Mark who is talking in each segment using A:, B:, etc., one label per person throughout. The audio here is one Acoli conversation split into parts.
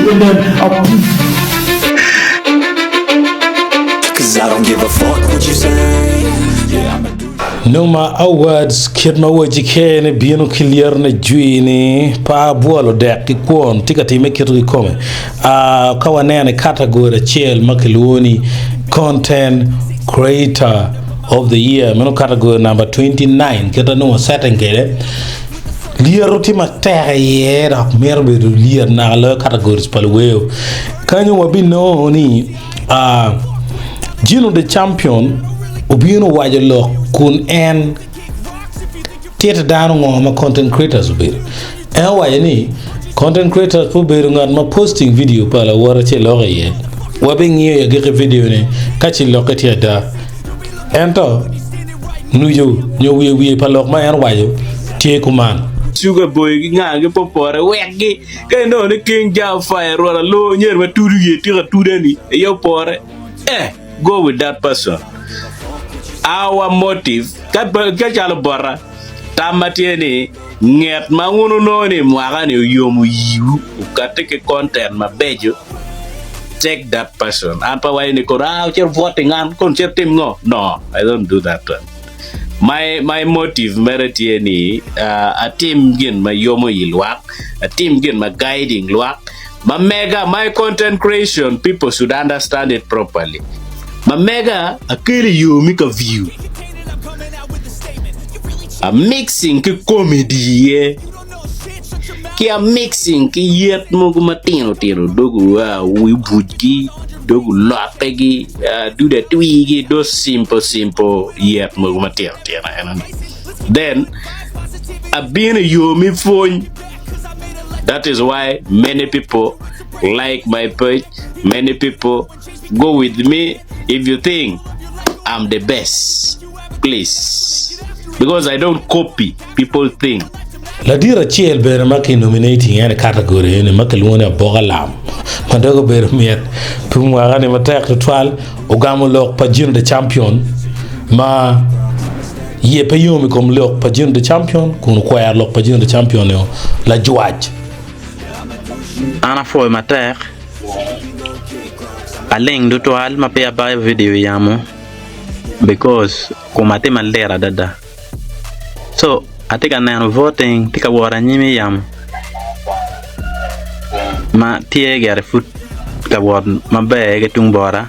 A: And then I'll
B: Cause I don't give a fuck what you say. Yeah, I'ma do.
C: Numa Awards kit ma wacci kene bino ki lyerone jwi ni pa abwolo dek ki kwon tye ka time kito kikome. Ah, ka waneno i category acel ma kilwongo ni Content Creator of the Year, meno category number 29 kit ma nongo setting kwede. Lyeto tye matek iye dok mito bedo lyet naka loyo categories pa luwer. Kanyo wabinongo ni ah, Gino the Champion obino owaco lok kun en tito dano ngo ma content creators obedo. En owaco ni content creators pe obedo ngat ma posting video pa lawote ci loko iye. Wabingiyo i agikki video ni ka ci lokke tye ada. Ento nucu nyo wiye wiye pa lok ma en owaco tye kuman.
D: Sugar boy ki nga gi popore wek gi ka inongo ni king ja fire rwot aloo nyer ma tudo iye tika atuda ni aye opore eh go with that person our motive ka ka calo bota tam ma tye ni nget ma wun wunongo ni mwaka ni oyomo yiwu okati ki content mabeco take that person an pe awaco ni kono aa wucit wubwot i ngan kono wucit wutim ngo no I don't do that one my my motive mere tye ni uh, atim gin ma yomo i lwak atim gin ma guiding lwak ma mega my content creation people should understand it properly ma mega akelo i yo me ka view a mixing ki comedy iye ki a mixing ki yet mogo matino tino dog wi bucgi dog olottegi dude atwigi those simple simple yet mogo matino tino enoni then abino i yo me pwony that is why many people like my page many people go with me if you think I'm the best please because I don't copy people thing.
C: Ladit acel bene ma ki nominating en i category eni ma kilwongo ni Aboka Lam ma dok obedo mit pi mwaka ni matek tutwal ogamo lok pa Gino the Champion ma iye pe yom i kom lok pa Gino the Champion kun okwero lok pa Gino the Champion ni lajwac.
E: An apwoyo matek. Aling tutwal ma peya abayo vidio i yamo because koma tye malit adada so atye ka neno voting tye ka wot anyim i yamo ma tye gire pud ka wot maber ki tung bota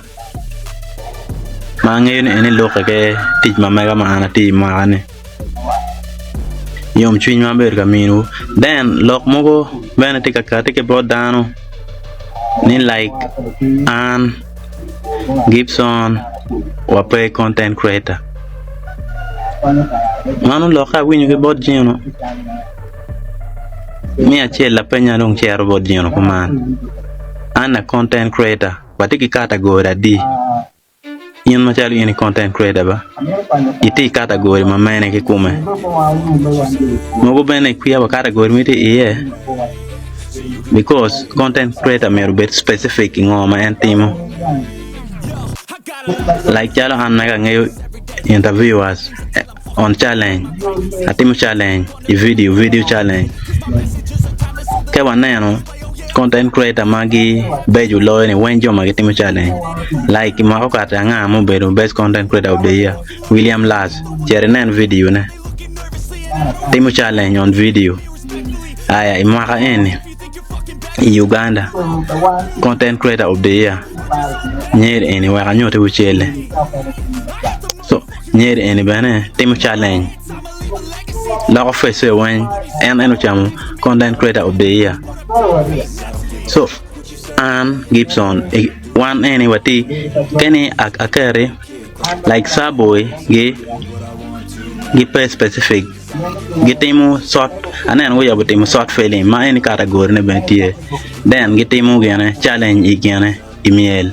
E: ma angeyo ni eni lukke ki tic ma mega ma an atiyo i mwaka-ni. Yomcwiny ma abedo ka miniwu. Then lok mogo bene tye ka kati ki bot dano ni like an Gibson wa pe content creator. Mano lok ka awinyo ki bot jino me acel lapenya dong cito bot jino kuman an a content creator watye ki category adi? In macalo in i content creator ba, itye i category ma mene kikome? Mogo bene ikwiya wa category ma itye iye because content creator myero obed specific i ngo ma en timo. Like calo an mega angeyo interviewers on challenge, atimo challenge i video, video challenge. Ka waneno content creator ma gibeco loyo ni weng jo ma gitimo challenge like mwaka okato anga ma obedo best content creator of the year William Lars cit inen video ne timo challenge on video aya i mwaka eni i Uganda content creator of the year nyer eni wek anyuti wu celle so nyer eni bene timo challenge loko face weng en en ocamo content creator of the year so an Gibson wan eni watye keni akeri like Subway gi gi pe specific gitimo short aneno guyabo timo short film ma eni category ne bene tye then gitimo gine challenge i gine i myel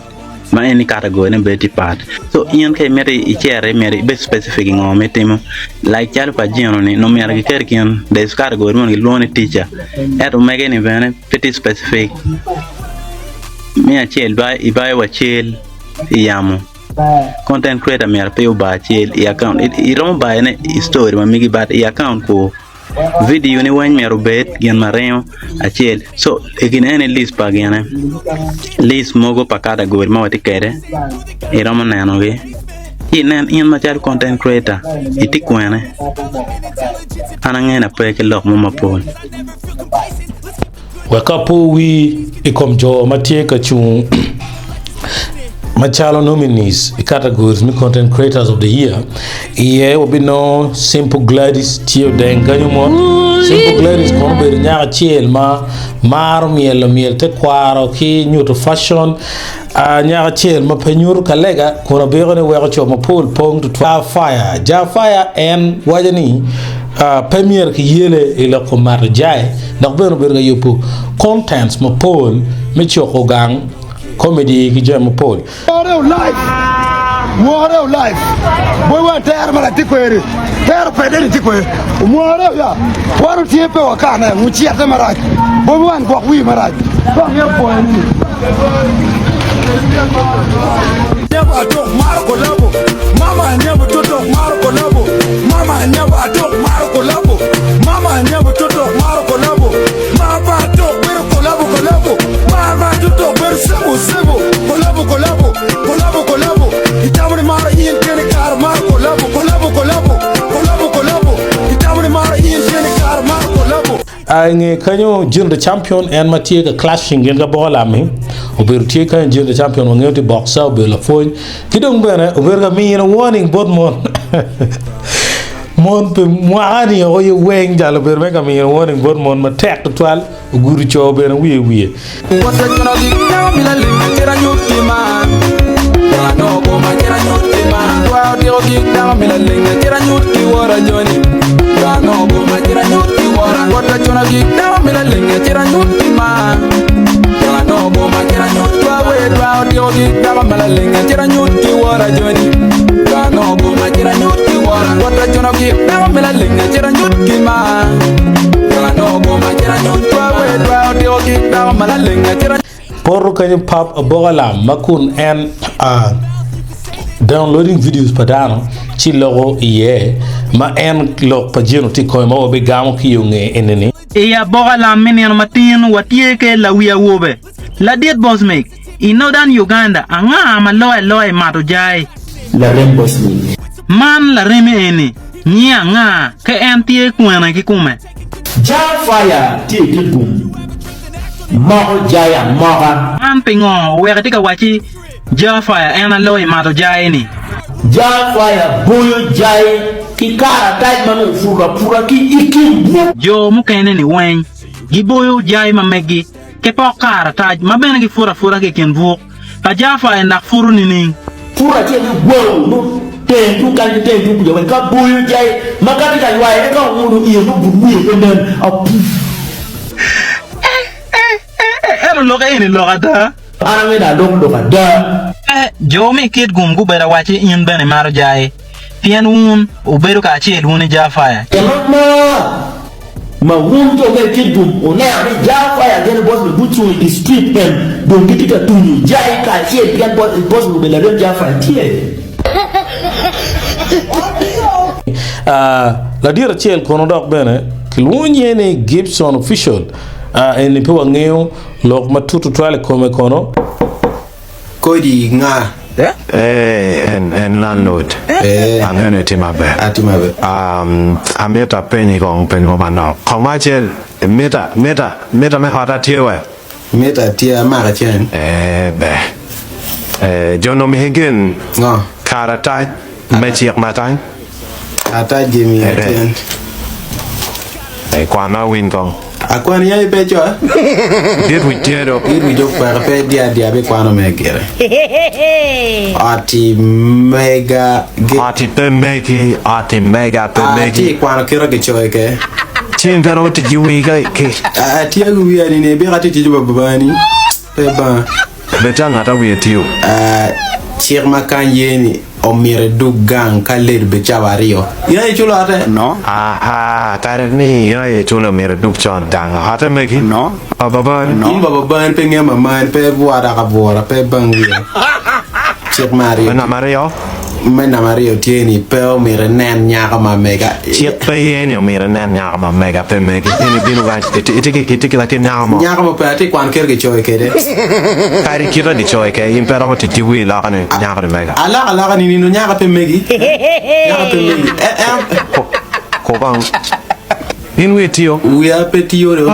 E: ma eni category ne bene tye pat so in ka imito iciti myero ibed specific i ngo ma itimo like calo pa jino ni nongo myero giket i kin there is category mo gilwongo ni teacher ento mege ni bene pe tye specific me acel ibayo wa cal i yamo content creator myero pe obar cal i account iromo bayone i story ma megi but i account ku. Vidio ni weng myero obed gin ma ringo acel. So i gin eni list pa gine, list mogo pa category ma watye kwede iromo nenogi ci inen in macalo content creator itye kwene. An angeyo ni ape ki lok mo mapol.
C: Wek apo wi i kom jo ma tye ka cung macalo nominees i categories me Content Creators of the Year, iye wabinongo Simple Gladys tye odeng kanyo mot. Simple Gladys kono obedo nyako acel ma maro myelo myel tekwaro ki nyuto fashion. Nyako acel ma pe nyuto ka lega kun abiko ni weko co mapol pong tutwal. Jah Fire Jah Fire en waco ni pe myero ki yele i lok kom mato jai dok bene obedo ka yubo contents mapol me cuko gang comedy ki jami mapol.
A: Wore life wore life boy wan tero ma lathi kweri tero pede ni tye kweri omwore ya wan otye pe wakane wucite marac boy wan gwok wi marac pe amito pwoyo ni. Nyabo atok maro kolabo mama nyabo totok maro kolabo mama nyabo atok maro kolabo mama nyabo totok maro kolabo mama atok bedo kolabo kolabo mama totok bedo sebo sebo kolabo kolabo kolabo kolabo itamo ni maro in kene kare maro kolabo kolabo kolabo kolabo kolabo itamo ni maro in kene kare maro kolabo.
C: I nge kanyo Jim the Champion en ma tye ka clashing gin ka boko lam-mi obedo tye kanyo Jim the Champion wangeyo tye boxer obedo lapwony ki dong bene obedo ka mino warning bot mon mon pi mwaka ni o weng jal obedo me ka mino warning bot mon matek tutwal ogudo co bene wiye wiye. Poto kenyo pap aboka lam ma kun en downloading videos pa dano ci loko iye ma en lok pa jino tye kome ma wabigamo ki i onge eni-ni.
E: I aboka lam me nino matin watye ke lawi awobe, ladit Bosmic, i Northern Uganda anga ma loyo aloya i mato jai?
F: Larem Bosmic.
E: Man laremi eni nyinge anga ke en tye kwene kikume?
F: Jah fire tye i Kitgum moko jai amoka.
E: Man pingo oweko itye ka wacci Jah fire en aloyo i mato jai ni?
F: Jah fire boyo jai ki karatac ma nongo oputo aputa ki i kin buk.
E: Jo mukene ni weng giboyo jai ma meggi ki pok karatac ma bene giputo aputa ki i kin buk. Pa Jah fire dok puto nining?
F: Puto acel ni wow nongo teng tung kany ki teng tung kuca weng ka boyo jai ma ka tye ka ywayone ka onguno iye nongo but wiye pe nen apup.
E: Ento lokke eni lok ada.
F: An angeyo ni aloko lok ada.
E: Pe, jo me Kitgum gubedo awacci in bene imaro jai, pien wun wubedo kacel wun i Jafaya.
F: Gin ango ma wun jo me Kitgum wuneno ni Jafaya gin Bosmi gucung i distrik en dong gitye ka tunyo jai kacel pien Bosmi obedo larem Jafaya tye?
C: Ladit acel kono dok bene kilwongo nyinge ni Gibson Official. Eni pe wangeyo lok matut tutwal i kome kono.
G: Kodi nga?
H: Ee, en, en landlord.
G: Ee.
H: Angeyo ni itye maber.
G: Atye maber.
H: Um, amito apenyi kong peny mo manok. Kong mo acel, mita, mita, mita me ota tye we?
G: Mita tye, amako cen.
H: Ee, ber. Ee, jo onongo mihi gin
G: Ngo?
H: karatac me cik matany?
G: Karatac gimiyo cen.
H: Ee, kwana awiny kong.
G: Akwani aye pe coa.
H: Dit wic tye do.
G: Dit wic okweko pe diya diya bi kwano me gire. Oti mega gi.
H: Oti pe megi, oti mega pe
G: Atye
H: megi.
G: kwano kite gicoyo ke.
H: Ceng pe romo tic ki wii ka ki.
G: Atye ki wiya ni ni bika atye tic pa babani pe banga.
H: Bed calo ngat a wiye tiyo.
G: Cik ma kany ye ni omyero idug gang ka late obed cawa aryo. In aye iculo ote?
I: No.
H: Aha, kare ni in aye iculo myero idug con gang ote megi?
I: No.
H: Pa babani?
I: No.
G: In pa babani pe ngeyo mamani, pe ibwura dok abwura, pe ibang wiya. Cik me aryo.
H: Me namba aryo?
G: me namba aryo tye ni pe omyero inen nyako ma mega.
H: Cik pe ye ni omyero inen nyako ma mega pe megi. In ibino kany itye ki latin nyako mo?
G: Nyako mo pe, atye kwan kit gicoyo kede.
H: Kadi kite gicoyo kede in pe romo tic ki wii loka ni nyako ni mega.
G: Aloko aloka ni nino nyako pe megi. Nyako pe megi.
H: Ku kong. In wii tiyo?
G: Wiya pe tiyo do.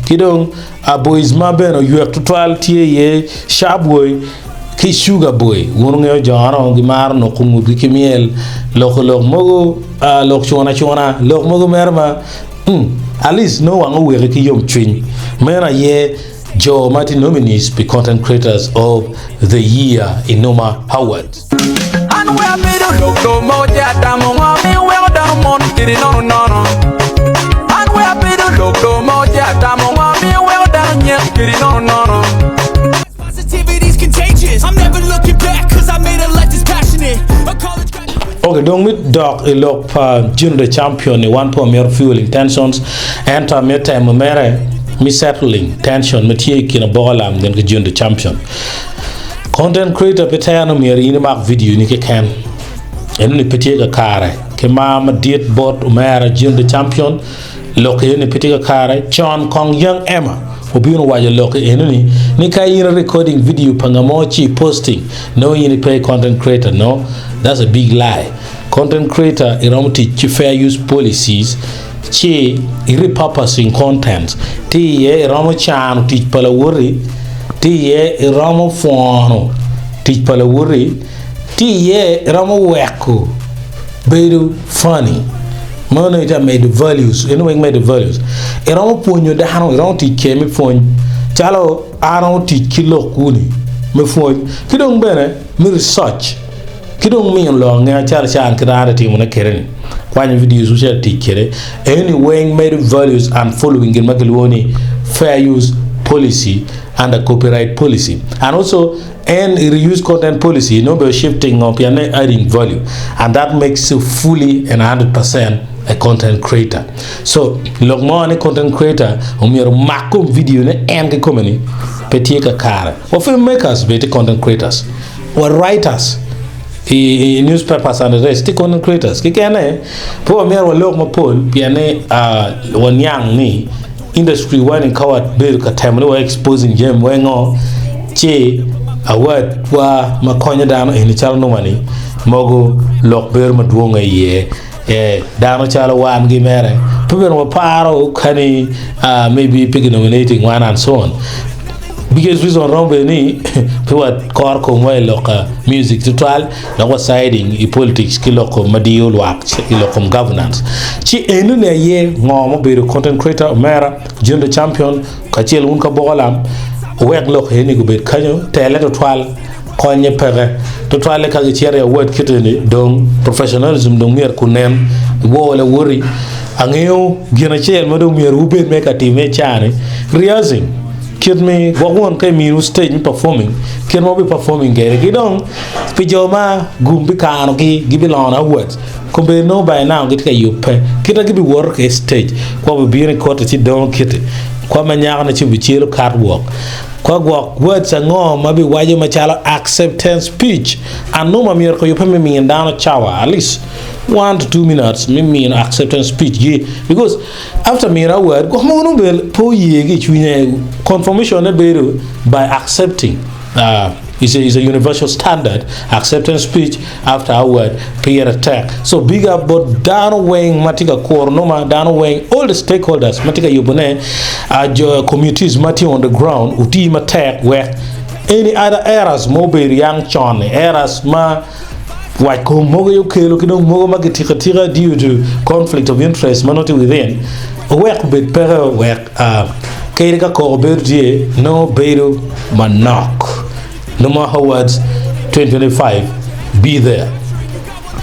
C: Ki dong boys ma bene oywek tutwal tye iye Sharp Boy ki Sugar Boy. Wun wungeyo jo ano gimaro nuko ngutgi ki myel, loko lok mogo, lok cuna cuna, lok mogo mere ma mm, at least nongo wang oweki ki yomcwiny. Meno aye jo ma tye nominees pi Content Creators of the Year i Noma Awards.
I: An wek abedo lok mo ce atamo ngo mi weko dano mon kidi nono nono. An wek abedo lok mo ce atamo ngo mi weko dano nyek kidi nono nono.
C: Ok, dong mi dok i lok pa Junior the Champion ni wan pe wamito fueling tensions ento amito temo mere mi settling tension ma tye i kin Aboka Lam gin ki Junior the Champion. Content creator pe tere ni myero in imak video ni keken. Eno ni pe tye kakare. Ki mar madit bot omera Jim the Champion, lok eno ni pe tye kakare. Con kong Young Emma obino owaco lok eno ni ni ka in i recording video pa nga mo ci i posting nongo in ipe i content creator. No, that's a big lie. Content creator iromo tic ki fair use policies ci i repurposing content tye iye iromo cano tic pa lawoti tye iye iromo pwono tic pa lawoti tye iye iromo weko bedo funny ma nongo itye ka medo values eno weng medo values iromo pwonyo dano iromo tic kwede me pwony calo an aromo tic ki lok kuni me pwony ki dong bene me research. Ki dong miyo lok angeya calo can kit an atimone kwede ni, kwanyo videos ma cito tic kwede eni weng medo values and following gin ma kilwongo ni fair use policy under copyright policy and also en reuse content policy nongo obedo shifting ngo pien ne adding value and that makes you fully and 100% a content creator. So lok mo ni content creator omyero omak kom video ne en kikome ni pe tye kakare. Wa film makers bene tye content creators. Wa writers i newspapers and the rest tye content creators kekene pe wamyero walok mapol pien ni waniang ni industry wa ni ka wabedo ka temo ni wa exposing jami weng ngo ci award wa ma konyo dano eni calo numa ni mogo lok bedo madwong iye dano calo wan gi mere pe bene waparo kani maybe pe ki nominating wan and so on. Biggest reason romo bedo ni pe wa kor komwa i lok music tutwal dok wa siding i politics ki lok kom ma diyo lwak i lok kom governance. Ci eno ni aye ngo ma obedo content creator omera June the champion kacel wun ka boko lam wuwek lok eni gubed kanyo tele tutwal konye peke tutwale ka gicito i award kite ni dong professionalism dong myero kunen iwor lawoti angeyo gin acel ma dong myero wubed me ka time i caa-ni rehearsing Kit me gwok won ka iminu stage me performing, kit ma wubi performing kede ki dong pi jo ma gum bikano gi gibilono awards kombeddi nongo by now gitye ka yubbe kit ma gibiwoto ki stage kwa bibino i kote ci dongo kite kwa ma nyako ne ci obicelo catwalk kwa gwok words ango ma biwaco macalo acceptance speech ango ma myero kuyubbe me miyo dano cawa at least 1 to 2 minutes me miyo acceptance speech gi because After mino award, gwok mogo nongo bene pe oye ki i cwinye. Confirmation ne bedo by accepting uh, is a, is a universal standard acceptance speech after award pire tek. So big up bot dano weng ma tye ka kuro numa, dano weng, all the stakeholders ma tye ka yubo ne uh, jo committees ma tye on the ground otii matek wek any other errors ma obedo yang con ni errors ma Wac kom mogo aye okelo ki dong mogo ma gitika atika due to conflict of interest ma nongo tye within owek obed peke wek kadi ka koko bedo tye nongo bedo manok. Noma Awards 2025 be there.